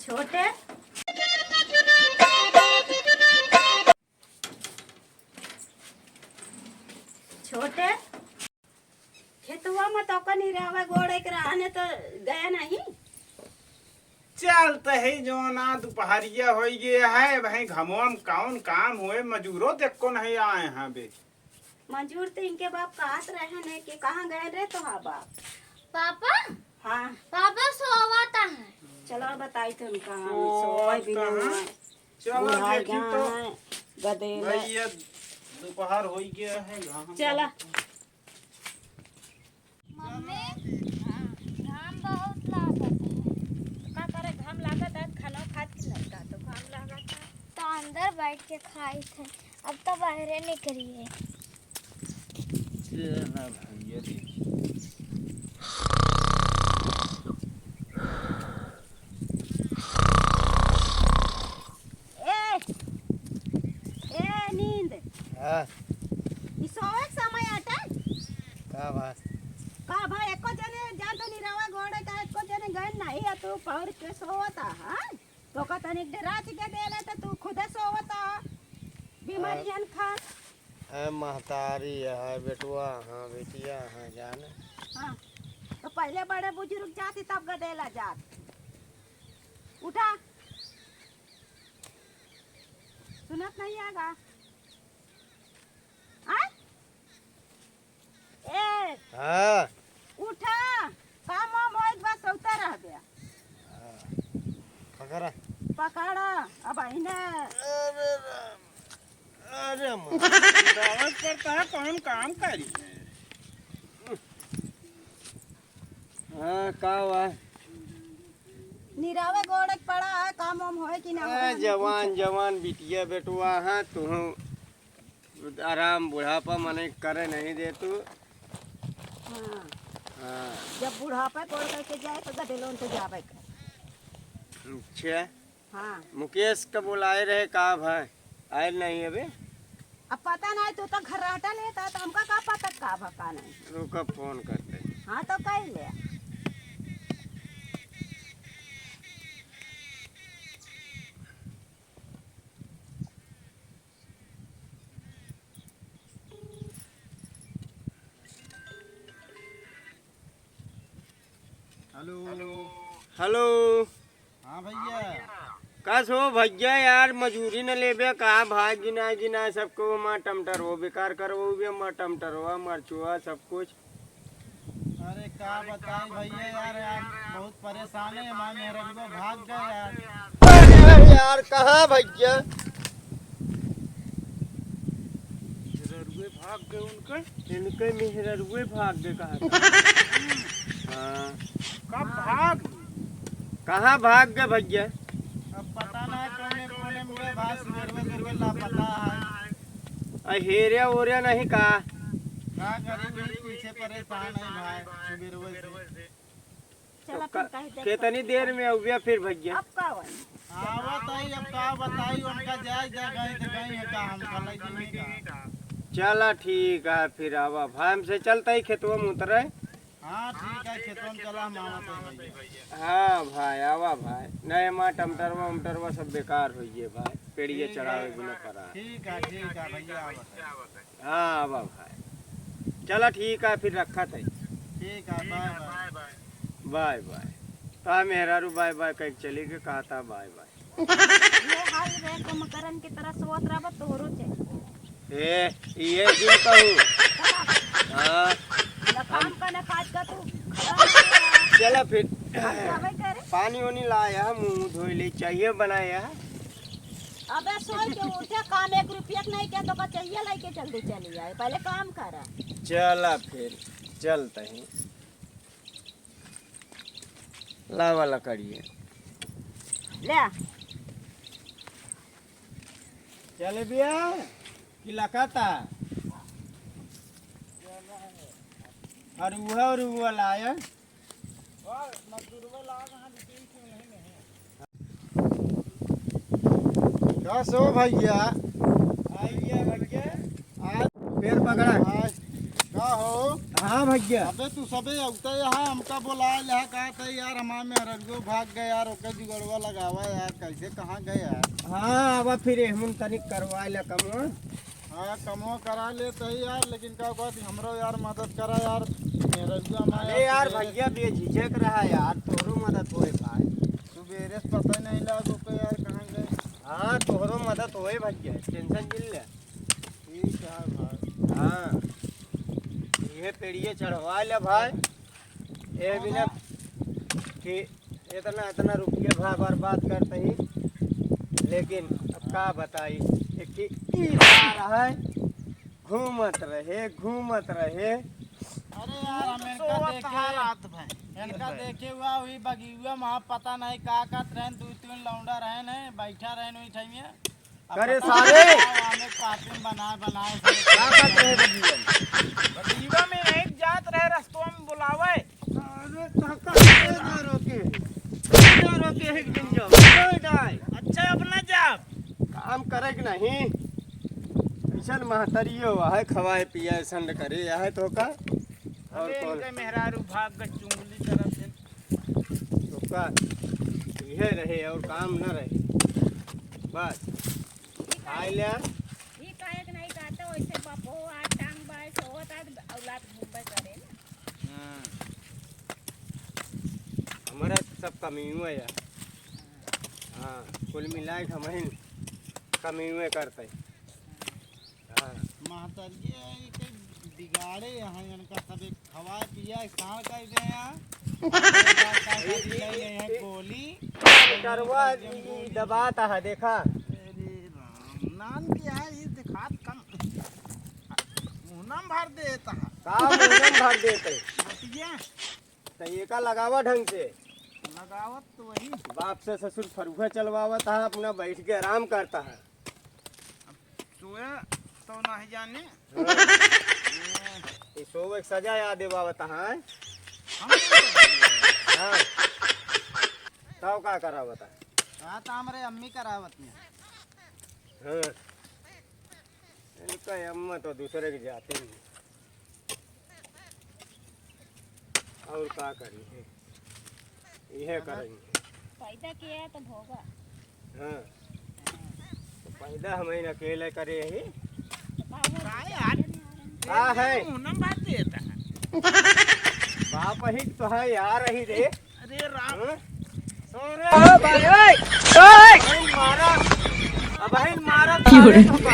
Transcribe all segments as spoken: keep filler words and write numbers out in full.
छोटे, छोटे, खेतवा में तो कनी रहवा गोड़े के रहने तो गया नहीं। चल तही जोना, दुपहरिया होइ गया है भाई, घमवा में कौन काम होए, मजूरो देखो नहीं आए हैं बे। मजूर तो इनके बाप कहत रहे ने कि कहाँ गए रे तोहार बाप? पापा? हाँ। पापा सोवत है। चलो बताई तो उनका, हम सोवत सोवत भी नहीं कहाँ? है। चलो बुढ़ा देखी गया तो। है, गदेला। भाई ये दोपहर हो गया है, घाम चला। बहुत है। मम्मी, घाम बहुत लागत है। तो का करे, घाम लागत है, खाना खात कि नहीं का, तो घाम लागत है। तो अंदर बैठ के खाई थे, अब तो बाहरे निकली है। ये ना भैया देखिए। ए, ए, नींद। हाँ। ई सोवे के समय आटे? का बात? का भाई, एको जने जान तो निरावा गोड़े का, एको जने गए नहीं, आ तू पहुर के सोवता, हाँ? तो का तनिक डेरा थी के देले, तो तू खुदे सोवता, बीमारियन खा। ए, महतारी है, बेटुआ, हाँ, बेटिया, हाँ, जाने। हाँ, तो पहले बड़े बुजुर्ग जाती, तब गदेला जात। उठा। सुनत नहीं आगा? आय? ए, हाँ। उठा, काम वाम होइत बा, सोता रह गया। हाँ। पकड़ा। पकड़ा, अब अहिने। अरे राम, अरे माँ। दावत पर कहा कौन काम करी? हाँ, का हुआ? निरावे गोड़े के पड़ा है, काम वाम होए कि ना होए, ए, हमें जवान, पूछे। जवान बिटिया बेटुआ, हाँ, तू आराम बुढ़ापा मने करे नहीं दे तू। हाँ। हाँ। जब बुढ़ापा कोड़ करके जाए तो गदेलोन तो जावे कर। अच्छा। हाँ। मुकेश का बुलाए रहे, का भाई? आयल नहीं अबे? अब पता नहीं, तू तो घर्राटा लेता, तो हमका का पता का भा का नहीं। रुका, फोन करते। हाँ, तो कह ले। हेलो। हेलो। हाँ भैया। कस हो भैया यार, मजूरी न लेबे का? भाग गिना गिना सबको, हमार टमटर हो बेकार करवो बे, हमार टमटर हो, हमार चुहा सब कुछ। अरे का बताई भैया यार, यार बहुत परेशान है, हमार मेहररुआ भाग गए यार। अरे यार, कहाँ भैया? मेहररुए भाग गए उनके? इनके मेहररुए भाग गए, कहाँ? हाँ। कब भाग? कहाँ भाग गए भैया? अब पता ना कौने कोने में गए, भाई, सुबेरवे सुबेरवे लापता है। आ, हेरे ओरे नहीं का? का करी, वही पीछे परेशान है भाई, सुबेरवे से। चला तो फिर क-, कहीं देख कितनी देर में आउबे फिर भैया? अब का होई? आवत आई, अब का बताई, उनका जाए जा गई तो गई है का, हम भलाई जी में का। चला ठीक है, फिर आवा भाई, हमसे चलता ही खेतवा में उतरे। हाँ ठीक है, खेतवा में चला, हम आवत है भैया। हाँ भाई, आवा भाई, नहीं हमार टमटरवा उमटरवा सब बेकार होइए भाई, पेड़िए ठीक चढ़ावे है। बिना पड़ा। ठीक है, ठीक है भैया, आवत है। हाँ, आवा भाई। चला ठीक है, फिर रखत है। ठीक है, बाय, बाय। बाय, बाय। कहा मेहरारू बाय, बाय कह के चली गई, कहा था बाय, बाय। ये हाल रे, कुंभकर्ण की तरह सोत रहबा, तोहरो चाहिए। ए, ये जिन कहू। हाँ। ना काम का, ना काज का, तू खड़ा हो गया। चला फिर। अब जावे करे? पानी वानी लाया, मुंह धोई ले, चाहिए बनाया। अबे सोई के उठे, काम एक रुपया के नहीं किया, तो का चाहिए लेके जल्दी चली आए, पहले काम करा। चला फिर, चलते हैं। लावा लकड़िए। ले। चले बिया कि लकाता? और उहा, और उहा लाया। का सो भैया? आइए भैया। आज पेड़ पकड़ा। आज का हो? हाँ भैया। अबे तू सबे अउते यहाँ हमका बोलाए लेहा, कहा था यार हमार मेहररुओ भाग गए यार, ओके जुगड़वा लगावा यार, कैसे कहाँ गए यार? हाँ, अब फिर एहमुन तनिक करवा ले कमवा। हाँ, कमवा करा लेत ही यार, लेकिन का बात हमरो यार मदद करा यार, मेहररुआ हमार अरे यार यार भैया बेझिझक रहा यार, तोहरो मदद होए भाई। सुबेरे से पता नहीं लागो के यार कहाँ गए। हाँ, तोहरो मदद होए भैया, tension जिन ले। ठीक है भाई। हाँ, ये पेड़िए चढ़वा ले भाई। ये बिना कि इतना, इतना रुपये भा बर्बाद करते ही, लेकिन अब का बताई, एक कि ई सारा है, घूमत रहे, घूमत रहे। अरे यार, हम इनका सोवत देखे, कहाँ रात भर? इनका देखे हुआ वही बगियुआ में, पता नहीं का करत रहन, दू तीन लौंडा रहन है, बैठा रहन वही ठाई में। अब करे पता सारे। नहीं का हमें पार्टी में बनाए, बनाए सब। का करत रहे बगियुआ में? बगियुआ में नहीं जात रहे, रस्तवा में बुलावे। अरे काका, ए ना रोके। ए ना रोके, एक दिन जाओ। ए ना। अच्छा, अपना जाब। काम करे के नहीं। ऐसन महतरियो है, खवाए पियाए संड करे, यह तो का? और अरे, कौन? इनके मेहरारू भाग के चुंगली तरफ से। तो का? यह रहे और काम न रहे। बस। ई काहे, खाए ले। ई काहे के नहीं कहते, वैसे बपो आ टांग बाय सोवत आ, औलाद घूमबे करे ना। हाँ। हमारा सब कमियों है यार। हाँ, कुल मिला के हम ही कमियों करते हैं। हाँ। महतरिये है, ये कोई बिगाड़े यहाँ, इनका सब एक खवाए पियाए साँड़ कर दे यहाँ। ये, ये, ये, ये गोली। डरवा ई दबाता है, देखा। अरे राम, नान के है, ये दिखात कम। मुहनम भर देता है। का मुहनम भर देते? बतिया। तो एका लगावा ढंग से। लगावत तो वही। बाप से ससुर फरुहा चलवावत है, अपना बैठ के आराम करता है। अब सोया तो नहीं जाने। हाँ। ये सोवे के सजा याद देवावत है। हम नहीं सोते। हाँ। तब का करावत है? हाँ, तो हमरे अम्मी करावत नहीं। हाँ। इनका अम्मा तो दूसरे के जाते नहीं। और का करी है? यह करेंगे। पैदा किया है तो भोगा। हाँ। तो पैदा हम ही अकेले करे ही। तो बाबू का यार? का है? मुहनम भर देता है। बाप ही तो है यार ही रे। अरे राम। हाँ? अरे ओ भाई, ओए, ओए। अबहिन मारा, अबहिन मारा। क्यों रे? सारे ठोका।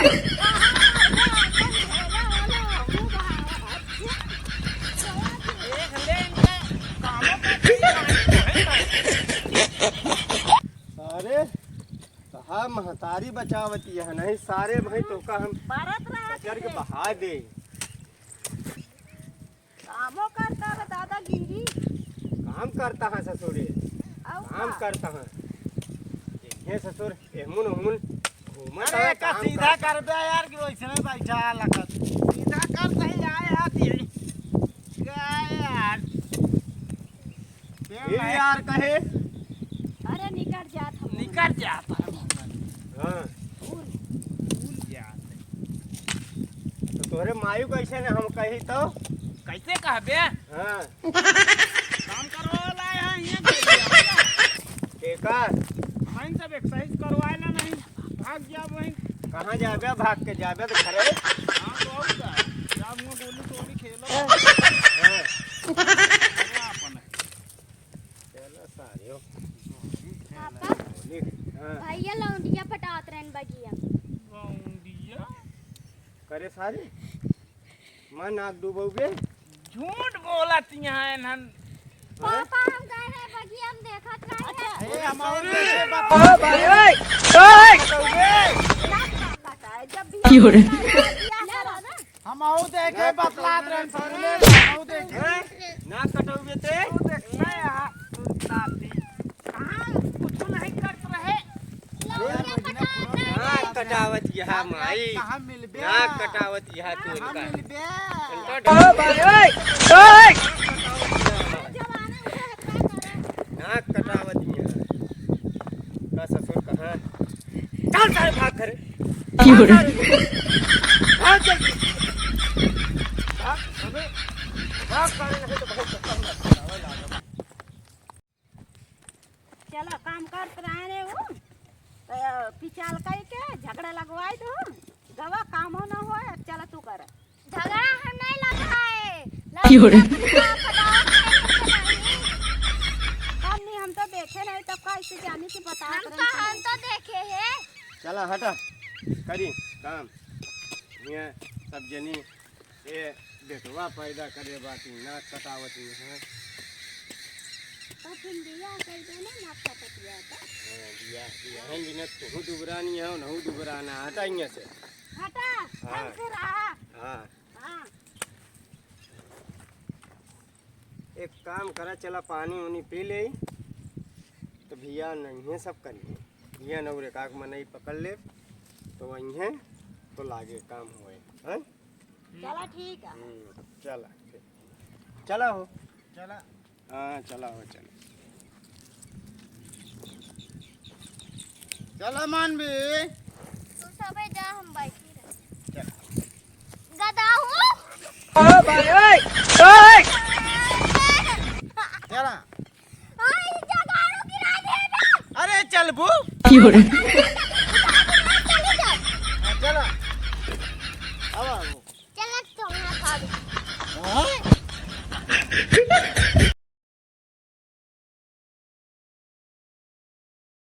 देख ले इनका कामों का। अरे, कहा महतारी बचावती है, नहीं सारे भाई तो का हम मारत रहा बचर के है। बहा दे। कामो करता है दादागिरी। काम करता है ससुरे, और काम का? करता है। ये ससुर एहमुन ओहमुन घूमत अरे है, का काम सीधा करता। कर दे यार कि वैसे नहीं बैठा लगत। सीधा कर दे यार, यार ये। क्या यार? पेड़ ये है। यार कहे। अरे निकल जात हम। निकल जात हम। हाँ। भूल, भूल जात है। तो तोहरे मायू कैसे ने हम कही तो? कैसे कहबे? हाँ। काम करवाला है, यहाँ करिए। केका? हम सब exercise करवाए ना नहीं, भाग जाब वहीं। कहाँ जाबे? भाग के जाबे तो घरे। हाँ, तो और का? जाब वहाँ गोली टोली खेलो। हाँ। अरे आपन है। चलो सारे हो। पापा, हाँ। भैया लौंडिया पटावत रहन बगिया। लौंडिया? करे सारे? मैं नाक डूबोगे? झूठ बोलत यहाँ इन्हन। पापा, हम गए रहे बगिया, हम देखत रहे। अच्छा। ए, हम और देखे बा-, ओ भाई, ओए, ओए। ना बताए, जब भी क्यों रे? हम और देखे बतलात रहे, सुन ले, हम और देखे। हैं? नाक कटोगे ते? तू देख, मैं यहाँ, तू नाती। कहाँ? कुछ नहीं करत रहे। लौंडिया पटावत रहे। नाक कटावत यहाँ माई। कहाँ मिलबे? नाक कटावत यहाँ तू कहाँ इनका। मिलबे? इनका ओ भाई, ओए, ओए। जवाने उठे है, का करे? नाक कटावत यहाँ। का ससुर कहाँ? चल सारे भाग घरे। क्यों रे? भाग जल्दी। भाग, अबे चला, काम करत रहे ने उ, त पिचाल कई के झगड़ा लगवाई दो, गवा कामो न होए। अब चला तू कर। झगड़ा हम नहीं लगाए। क्यों रे? लड़कियां के बिना फटाफट नहीं। हम नहीं, हम तो देखे नहीं, तब का ऐसे जानी कि बता हम तो, हम तो देखे हैं। चला हटा, करी काम। ये सब जनी ये बेटवा पैदा करे बाटी, नाक कटावत में है। तो फिर बियाह कर देना, नाक कटत जाए तो। हाँ, बियाह, बियाह है बिना तू दुबरा नहीं है, नहु दुबरा ना, हटा यहाँ से। हटा, हाँ। ढंग से रहा। हाँ। हाँ। एक काम करा, चला पानी उनी पी ले, तो भैया नहीं है सब करिए। भैया नौरे काक मनई पकड़ ले, तो वहीं है, तो लागे काम होए, हैं? चला ठीक है। हम्म, चला, चला हो। चला। हाँ, चला हो, चला। चला मानवी। तू सबे जा, हम बैठी रहे। चला। गदा हूँ। ओ भाई, ओए, ओए। चला। अरे चलबू।